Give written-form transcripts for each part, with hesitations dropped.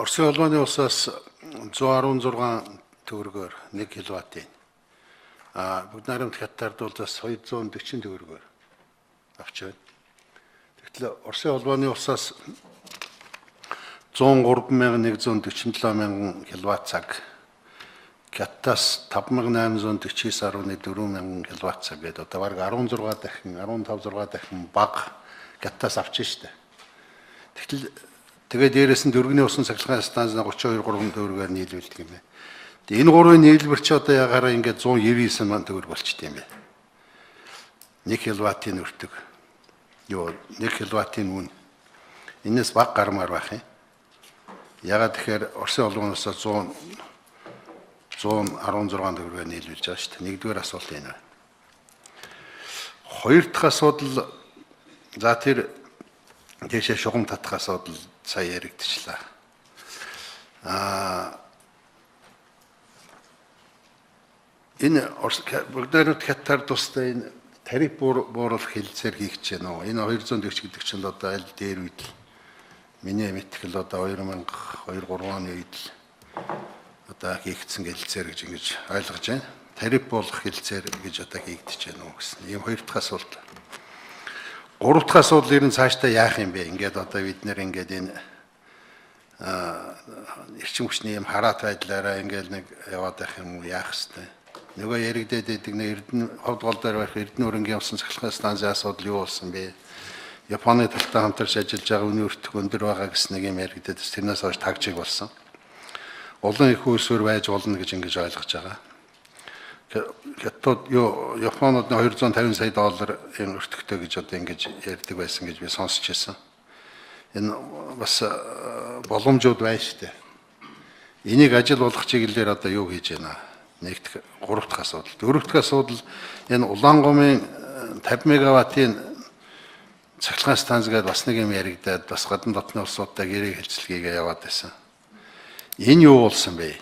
Оросын холбооны улсаас 116 төгрөгөөр 1 киловаттын бүгд найрамд Хятад улсаас 240 төгрөгөөр авч байна. Тэгтэл Оросын холбооны улсаас 103 147 мянган киловатт цаг, Хятадаас 5849.4 мянган киловатт цаг гэдэг одоо бараг 16 дахин, 15 6 дахин бага Хятадаас авч штэ. Тэгтэл тэгээ дээрээс нь дөрвний усан цахилгаан станц 32 3 төгрөгөөр нийлүүлдэг юм байна. Тэгээ энэ гурвын нийлбэр чи одоо ягаараа ингээд 199 мянган төгрөг болчт юм байна. 1 киловаттын өртөг. Юу, 1 киловаттын үн. Энэс бага гармаар байх юм. Ягаад тэгэхээр Оросын холбооноос 100 116 төгрөгөөр нийлүүлж байгаа шүү дээ. Нэгдүгээр асуулт энэ байна. Хоёр дахь асуудал, за, тэр тийшээ шугам татах асуудал сая яригдчихлаа. Энэ бүгдээрээ Хятад тустай энэ тариф бууруулах хэлэлцээр хийх гэж байна уу? Энэ 240 гэдэг чинь одоо аль дээр үед л, миний мэтгэл, одоо 2002 3 оны үед л одоо хийгдсэн хэлэлцээр гэж ингэж ойлгож байна. Тариф буулгах хэлэлцээр гэж одоо хийгдэж байна уу гэсэн. Ийм хоёр дахь асуулт. Гурав дахь асуудал ер нь цаашдаа яах юм бэ? Ингээд одоо бид нэр ингээд энэ эрчим хүчний юм хараат байдлаараа ингээд нэг яваад байх юм уу, яах хэвтэй. Нөгөө яригдээд байдаг нэг Эрдэнэ ховд гол дээр байх Эрдэнэ өрөнгийн усан цахилгаан станцын асуудал юу болсон бэ? Японы талтай хамтарч ажиллаж байгаа, үнийн өртөг өндөр байгаа гэсэн нэг юм яригдаад, тэрнээс хойш тагжиг болсон. Олон их үүсвэр байж болно гэж ингэж ойлгож байгаа. Хятад юу, Японууд 250 сая доллар энэ өртөгтэй гэж одоо ингэж ярьдаг байсан гэж би сонсч байсан. Энэ бас боломжууд байна шүү дээ. Энийг ажил болгох чиглэлээр одоо юу хийж байна? Нэг дэх, гурав дахь асуудал. Дөрөв дэх асуудал, энэ Улаангумын 50 мегаваттын цахилгаан станц гэдээ бас нэг юм яригадаад, бас гадна дотны улсуудтай гэрээ хэлцэлгээгээ яваад байсан. Энэ юу болсон бэ?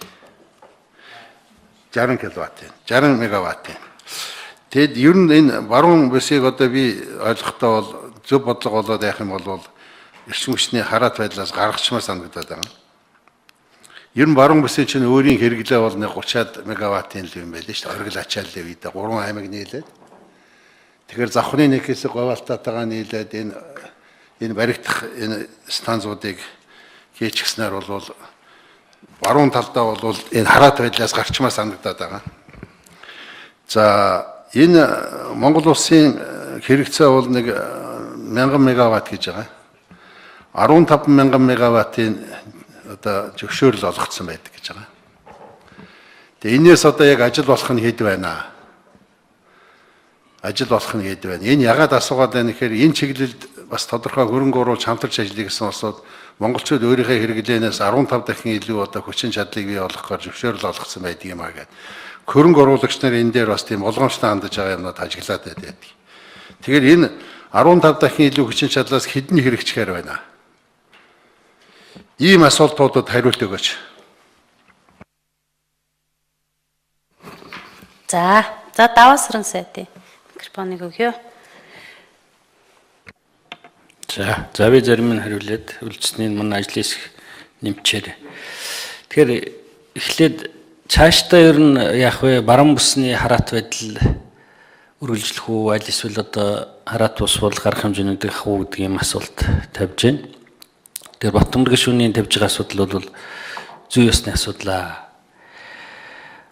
60 киловаттын, 60 мегаваттын. Тэгэд ер нь энэ баруун бүсийг одоо би ойлгохдоо бол зөв бодлого болоод яах юм бол эрчим хүчний хараат байдлаас гаргачмаар санагдаад байгаа. Ер нь баруун бүсийн чинь өөрийн хэрэглээ бол нэг 30-аад мегаваттын л юм байл шүү дээ. Оргил ачааллын үед 3 аймаг нийлээд. Тэгэхээр завхны нэг хэсэг говьалтаатайгаа нийлээд энэ баригдах энэ станцуудыг хийчихснээр бол баруун талдаа бол энэ хараат байдлаас гарчмаар санагдаад байгаа. За, энэ Монгол улсын хэрэгцээ бол нэг 1000 мегаватт гэж байгаа. 15 мянган мегаваттын одоо зөвшөөрөл олгогдсон байдаг гэж байгаа. Тэгээ энээс одоо яг ажил болох нь хэд байна? Ажил болох нь хэд байна? Энэ ягаад асуугаад байна гэхээр энэ чиглэлд бас тодорхой хөрөнгө оруулалт, хамтарч ажиллая гэсэн улсууд монголчууд өөрийнхөө хэрэглээнээс 15 дахин илүү одоо хүчин чадлыг бий болгохоор зөвшөөрөл олгоцсон байдаг юм аа гэдэг. Хөрөнгө оруулагч нар энэ дээр бас тийм болгоомжтой хандаж байгаа юмнууд ажиглаад байдаг. Тэгэхээр энэ 15 дахин илүү хүчин чадлаас хэдэн хэрэгжихээр байна? Ийм асуултуудад хариулт өгөөч. За, Даваасран сайдын микрофоныг өгье. За, би зарим нь хариулаад үлдсэнийг манай ажлын хэсэг нэмчээр. Тэгэхээр эхлээд цаашдаа ер нь яах вэ? Баруун бүсний хараат байдал үргэлжлэх үү? Аль эсвэл одоо хараат бус бол гарах хэмжээний авах уу гэдэг юм асуулт тавьж байна. Тэгэхээр Батмөр гишүүний тавьж байгаа асуудал бол зүй ёсны асуудал аа.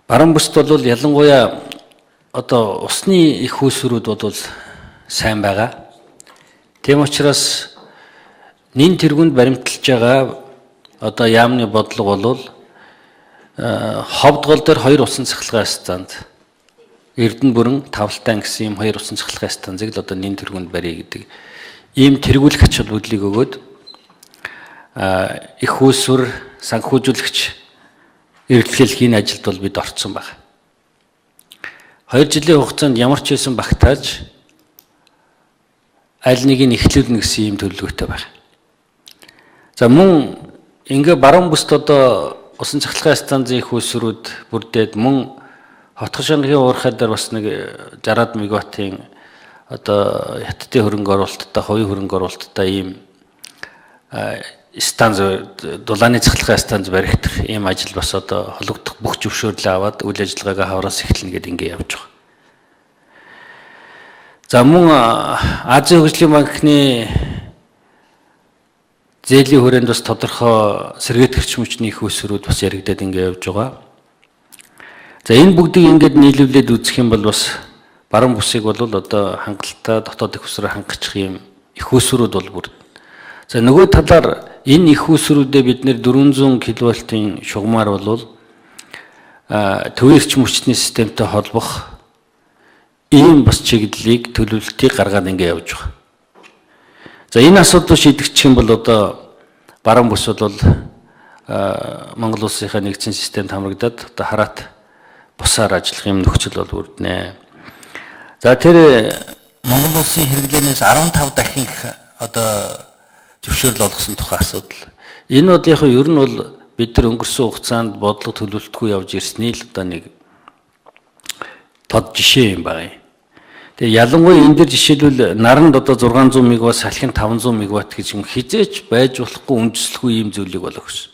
Баруун бүст бол ялангуяа одоо усны их үүсвэрүүд бол сайн байгаа. Тийм учраас нэн тэргүнд баримталж байгаа одоо яамны бодлого бол ховд гол дээр хоёр усан цахилгаан станц, Эрдэнэ бүрэн Тавлтан гэсэн юм хоёр усан цахилгаан станцыг л одоо нэн тэргүнд барья гэдэг ийм тэргүүлэх ач холбогдлыг өгөөд их үүсвэр санхүүжүүлэгч эрэлхийлэхийн ажилд бол бид орцсон байна. 2 жилийн хугацаанд ямар ч байсан багтааж аль нэг нь эхлүүлнэ гэсэн ийм төлөвлөгөөтэй байна. За, мөн ингээ баруун бүст одоо усан цахилгаан станцын их үүсвэрүүд бүрдээд, мөн Хотхошоногийн уурхай дээр бас нэг 60 мегаваттын одоо Хятадын хөрөнгө оруулалттай, хувийн хөрөнгө оруулалттай ийм станц дулааны цахилгаан станц баригдах ийм ажил бас одоо хологдох бүх зөвшөөрлөө аваад үйл ажиллагаагаа хавраас эхэлнэ гэдэг ингэ явж байгаа. За мөн Азийн хөгжлийн банкны зээлийн хүрээнд бас тодорхой сэргээх эрчим хүчний их усрүүд бас яригдаад ингэ явж байгаа. За энэ бүгдийг ингээд нийлүүлээд үзэх юм бол бас баруун бүсийг бол одоо хангалттай дотоод их усрээр хангачих юм их усрүүд бол бүр. За нөгөө талаар энэ их усрүүдээ бид нэр 400 кВт-ийн шугамар бол төвийн эрчим хүчний системтэй холбох ийм бас чиглэлийг төлөвлөлтийг гаргаад ингэ явж байгаа. За энэ асуудал шийдэгдчих юм бол одоо баруун бүс бол Монгол улсынхаа нэгдсэн системд хамрагдаад одоо хараат бусаар ажиллах юм нөхцөл бол бүрднэ. За тэр Монгол улсын хэрэглээнээс 15 дахин их одоо зөвшөөрөл олгосон тухай асуудал. Энэ бол яг ер нь бол бид нар өнгөрсөн хугацаанд бодлого төлөвлөлтгүй явж ирсний л одоо нэг тод жишээ юм байна. Тэгээ ялангуяа энэ дэр жишээлбэл наранд одоо 600 мегаватт, салхинд 500 мегаватт гэж юм хизээч байж болохгүй үндэслэхгүй ийм зүйлийг бол өгсөн.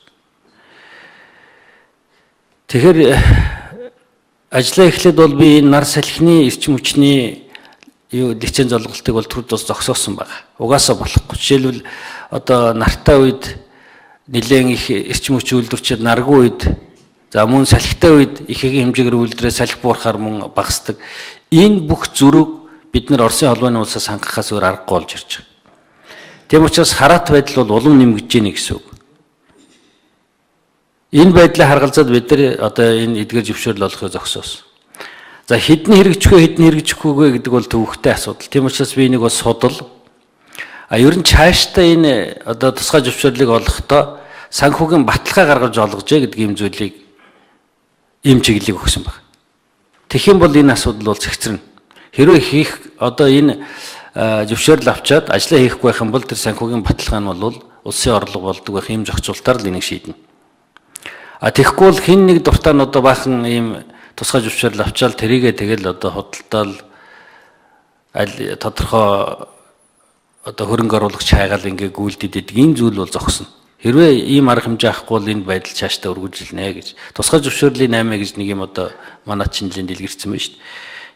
Тэгэхээр ажлаа эхлээд бол би энэ нар салхины эрчим хүчний юу лиценз олголтыг бол түр зур зогсоосон байна. Угаасаа болохгүй. Жишээлбэл одоо нартай үед нэлээд их эрчим хүч үйлдвэрчээд наргүй үед за мөн салхитай үед их хэмжээгээр үйлдвэрээ салхи буурахаар мөн багасдаг. Энэ бүх зөрүүг бид нар Оросын холбооны улсаас хангахаас өөр аргагүй болж ирж байгаа. Тийм учраас хараат байдал бол улам нэмэгдэж гинэ гэсэн үг. Энэ байдлыг харгалзаад бид нар одоо энэ эдгээр зөвшөөрөл олохыг зогсоосон. За хэдэн хэрэгжих вэ, хэдэн хэрэгжихгүй гэдэг бол төвөгтэй асуудал. Тийм учраас би энийг бас судал. А ер нь цаашдаа энэ одоо тусгай зөвшөөрлийг олохдоо санхүүгийн баталгаа гаргаж олгожээ гэдэг ийм зүйлийг ийм чиглэлийг өгсөн байна. Тэгэх юм бол энэ асуудал бол цэгцэрнэ. Хэрвээ хийх одоо энэ зөвшөөрөл авчаад ажлаа хийхгүй байх юм бол тэр санхүүгийн баталгаа нь бол улсын орлого болдог байх ийм зохицуултаар л энийг шийднэ. А тэгэхгүй бол хэн нэг дуртай нь одоо баахан ийм тусгай зөвшөөрөл авчаал тэрийгэ тэгэл одоо худалдаал аль тодорхой одоо хөрөнгө оруулагч хайгаал ингээ гүйлдэд идэг энэ зүйл бол зогсно. Хэрвээ ийм арга хэмжээ авахгүй бол энэ байдал цаашдаа үргэлжилнэ гэж. Тусгай зөвшөөрлийн 8 гэж нэг юм одоо манай чинжлийн дэлгэрсэн байна шүү дээ.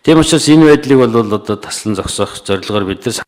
Тийм учраас энэ байдлыг бол одоо таслан зогсоох зорилгоор бид нар